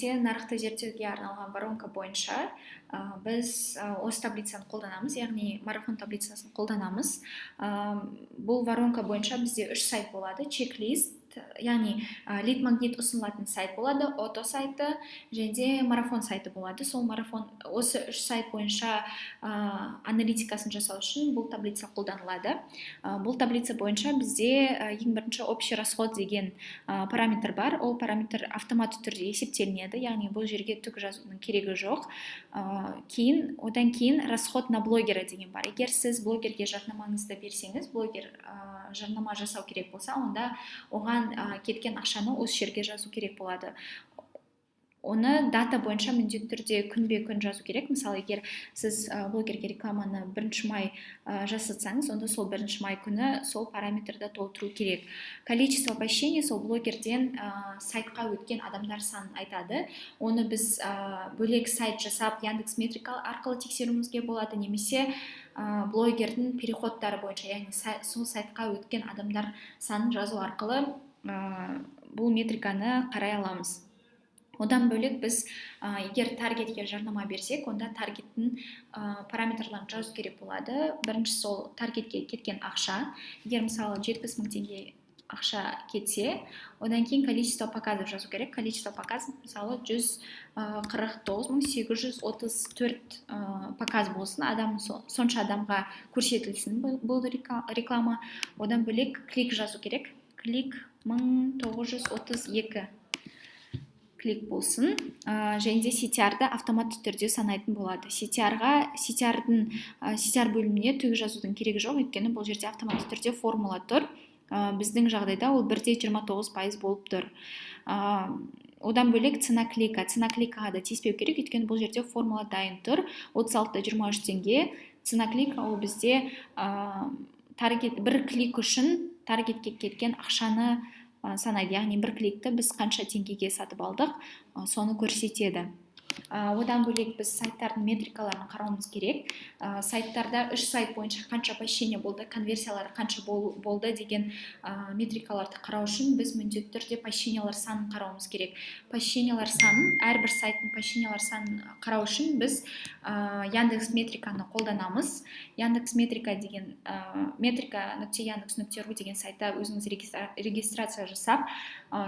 Әдетте нарықты зерттеуге арналған воронка бойынша біз осы таблицаны қолданамыз, яғни марафон таблицасын қолданамыз. Бұл воронка бойынша бізде үш сайт болады: чек-лист, яғни лид магнит ұсынылатын сайт болады, ОТО сайты және де марафон сайты болады. Сол марафон, осы үш сайт бойынша аналитикасын жасау үшін бұл таблица қолданылады. Бұл таблица бойынша бізде ең бірінші общий расход деген параметр бар. Ол параметр автоматты түрде есептелінеді, яғни бұл жерге түк жазудың керегі жоқ. Кейін, одан кейін расход на блогера деген бар. Егер сіз блогерге жарнамаңызды берсеңіз, блогер жарнама жасау керек болса, онда оған кеткен ақшаны осы жерге жазу керек болады. Оны дата бойынша міндетті түрде күнбе күн жазу керек. Мысалы, егер сіз блогерге рекламаны 1 май жасатсаңыз, онда сол 1 май күні сол параметрді толтыру керек. Количество посещений сол блогерден сайтқа өткен адамдар санын айтады. Оны біз бөлек сайт жасап, Яндекс Метрика арқылы тексеруімізге болады немесе блогердің переходтары бойынша, яғни сол сайтқа өткен адамдар санын жазу арқылы бұл метриканы қарай аламыз. Одан бөлек біз егер таргетке жарнама берсек, онда таргеттің параметрларын жазу керек болады. Бірінші сол таргетке кеткен ақша. Егер, мысалы, 70 000 теңге ақша кетсе, одан кейін количество показов жазу керек. Количество показов, мысалы, 149 834 показ болсын, адам сонша адамға көрсетілсін бұл реклама. Одан бөлек клик жазу керек. Клик 1932 клик болсын. Және де CTR-ды автоматты түрде санайтын болады. CTR-ға, CTR-дың, CTR бөліміне түк жазудың керегі жоқ, өйткені бұл жерде автоматты түрде формула тұр. Біздің жағдайда ол 1,29% болып тұр. Одан бөлек цена клика. Цена кликаға да тиіспеу керек, өйткені бұл жерде формула дайын тұр: 36,23 теңге. Цена клика ол бізде таргет, бір клик үшін таргетке кеткен ақшаны санайды, яғни бір кликті біз қанша теңгеге сатып алдық, соны көрсетеді. Одан бөлек біз сайттардың метрикаларын қарауымыз керек. Сайттарда үш сайт бойынша қанша посещение болды, конверсиялары қанша болды деген метрикаларды қарау үшін біз міндетті түрде посещениялар санын қарауымыз керек. Посещениялар санын, әрбір сайттың посещениялар санын қарау үшін біз Яндекс Метриканы қолданамыз. Яндекс Метрика деген метрика.яндекс.ру деген сайтта өзіңіз регистрация жасап,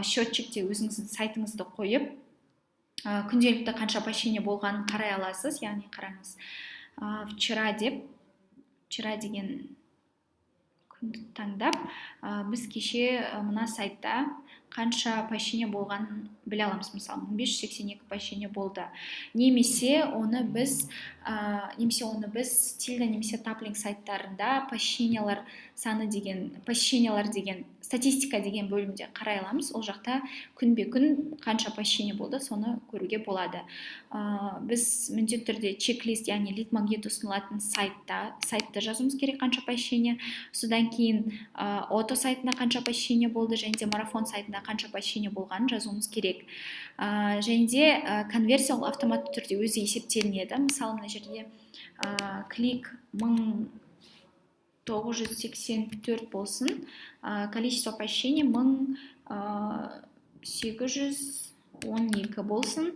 счетчикте өзіңіздің сайтыңызды қойып, күнделікті қанша посещение болғанын қарай аласыз. Яғни қараңыз, вчера деп, вчера деген күнді таңдап, біз кеше мына сайтта қанша посещение болғанын біле аламыз. Мысалы, 1582 посещение болды. Немесе оны біз Тильда немесе Таплинк сайттарында посещениялар саны деген, посещениялар деген, статистика деген бөлімде қарай аламыз. Ол жақта күнбе күн қанша посещение болды, соны көруге болады. Біз міндетті түрде чек-лист, яғни лид магнит ұсынылатын сайтта жазуымыз керек қанша посещение. Содан кейін ОТО сайтында қанша посещение болды және де марафон сайтында қанша посещение болғанын жазуымыз керек. Және де конверсия ол автоматты түрде өзі есептелінеді. Мысалы, мына жерде клик 1984 болсын, количество посещений 1812 болсын,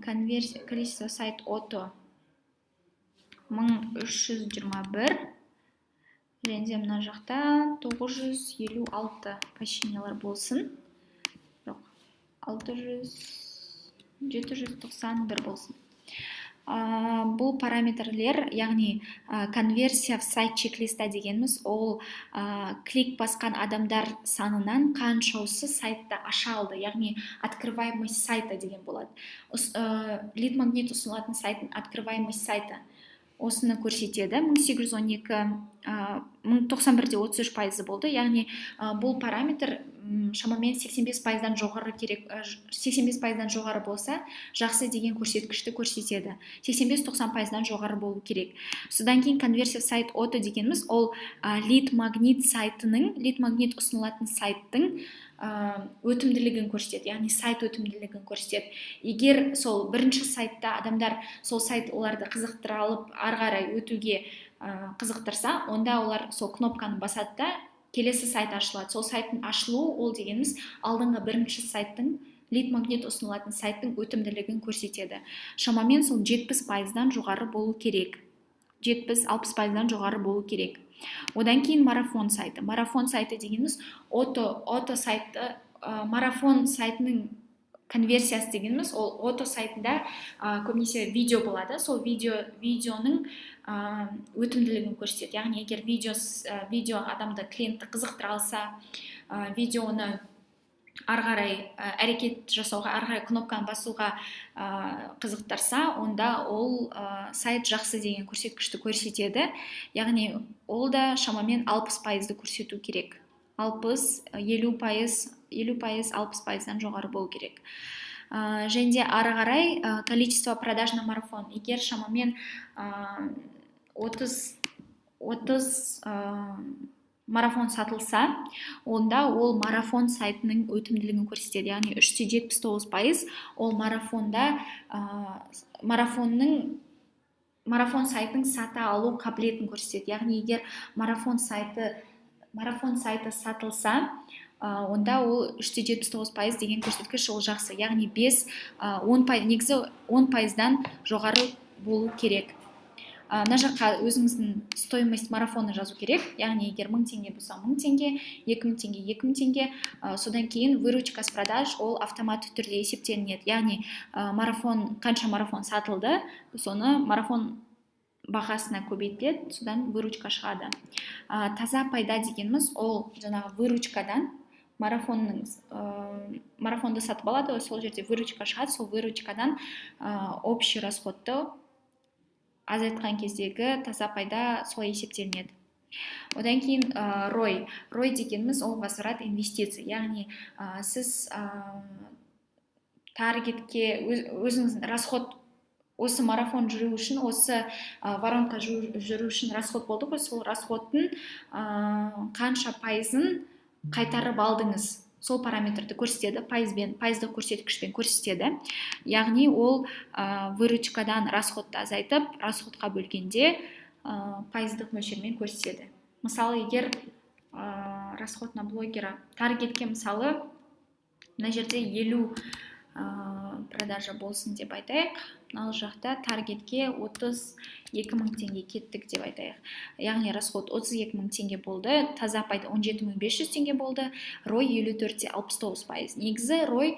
конверсия, количество сайт ОТО 1321 және де мына жақта 956 посещениялар болсын, жоқ, 600, 791 болсын. Бұл параметрлер, яғни конверсия в сайт чек-листа дегеніміз ол клик басқан адамдар санынан қаншаусы сайтты аша алды, яғни открываемость сайта деген болады. Лид магнит ұсынылатын сайттың открываемость сайта осыны көрсетеді: 1812, 91,33% болды. Яғни бұл параметр шамамен 85%-дан жоғары керек, 85%-дан жоғары болса, жақсы деген көрсеткішті көрсетеді. 85-90%-дан жоғары болу керек. Содан кейін конверсия сайт ОТО дегеніміз ол лид магнит сайтының, лид магнит ұсынылатын сайттың өтімділігін көрсетеді, яғни сайт өтімділігін көрсетеді. Егер сол бірінші сайтта адамдар сол сайт оларды қызықтыра алып, ары қарай өтуге қызықтырса, онда олар сол кнопканы басады да, келесі сайт ашылады. Сол сайттың ашылуы ол дегеніміз алдыңғы бірінші сайттың Лид магнит ұсынылатын сайттың өтімділігін көрсетеді. Шамамен сол 70%-дан жоғары болу керек, 70-60%-дан жоғары болу керек. Одан кейін марафон сайты. Марафон сайты дегеніміз ОТО сайты. Марафон сайтының конверсиясы дегеніміз ол ОТО сайтында көбінесе видео болады, сол видеоның өтімділігін көрсетеді. Яғни егер видео адамды, клиентті қызықтыра алса, видеоны ары қарай әрекет жасауға, ары қарай кнопканы басуға қызықтырса, онда ол сайт жақсы деген көрсеткішті көрсетеді. Яғни ол да шамамен 60%-ды көрсету керек, 60, 50%, 50%, 60%-дан жоғары болу керек. Және де ары қарай количество продаж на марафон. Егер шамамен 30 марафон сатылса, онда ол марафон сайтының өтімділігін көрсетеді. Яғни 3,79%, ол марафонда марафон сайтының сата алу қабілетін көрсетеді. Яғни егер марафон сайты сатылса, онда ол 3,79% деген көрсеткіш, ол жақсы. Яғни 5, 10, негізі 10%-дан жоғары болу керек. Мына жаққа өзіңіздің стоимость марафона жазу керек. Яғни егер 1000 теңге болса, 1000 теңге, 2000 теңге, 2000 теңге. Содан кейін выручка с продаж, ол автоматты түрде есептелінеді. Яғни марафон, қанша марафон сатылды, соны марафон бағасына көбейтіледі, содан выручка шығады. Таза пайда дегеніміз ол жаңағы выручкадан, марафонның, марафонды сатып алады ғой, сол жерде выручка шығады, сол выручкадан общий расходты азайтқан кездегі таза пайда солай есептелінеді. Одан кейін ROI. ROI дегеніміз ол возврат инвестиций. Яғни сіз таргетке өзіңіздің расход, осы марафон жүру үшін, осы воронка жүру үшін расход болды ғой, сол расходтың қанша пайызын қайтарып алдыңыз, сол параметрді көрсетеді, пайызбен, пайыздық көрсеткішпен көрсетеді. Яғни ол выручкадан расходты азайтып, расходқа бөлгенде пайыздық мөлшермен көрсетеді. Мысалы, егер расход на блогера таргетке, мысалы, мына жерде 50 продажа болсын деп айтайық, мына жақта таргетке 32 000 теңге кеттік деп айтайық. Яғни расход 32 000 теңге болды, таза пайда 17 500 теңге болды, ROI 54,69%. Негізі ROI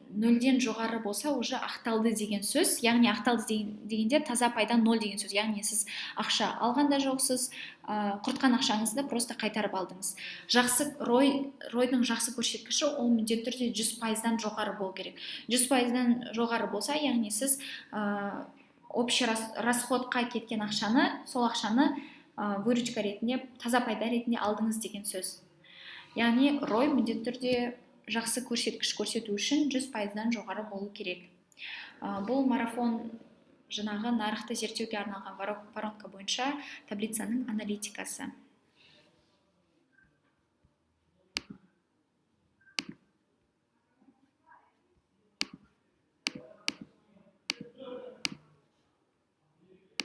нөлден жоғары болса, уже ақталды деген сөз. Яғни ақталды дегенде таза пайда ноль деген сөз. Яғни сіз ақша алған да жоқсыз, құртқан ақшаңызды просто қайтарып алдыңыз. Жақсы ROI, ROI-дың жақсы көрсеткіші ол міндетті түрде 100%-дан жоғары болу керек. 100%-дан жоғары болса, яғни сіз общий расходқа кеткен ақшаны, сол ақшаны выручка ретінде, таза пайда ретінде алдыңыз деген сөз. Яғни ROI міндетті түрде жақсы көрсеткіш көрсету үшін 100%-дан жоғары болу керек. Бұл марафон, жаңағы нарықты зерттеуге арналған воронка бойынша таблицаның аналитикасы.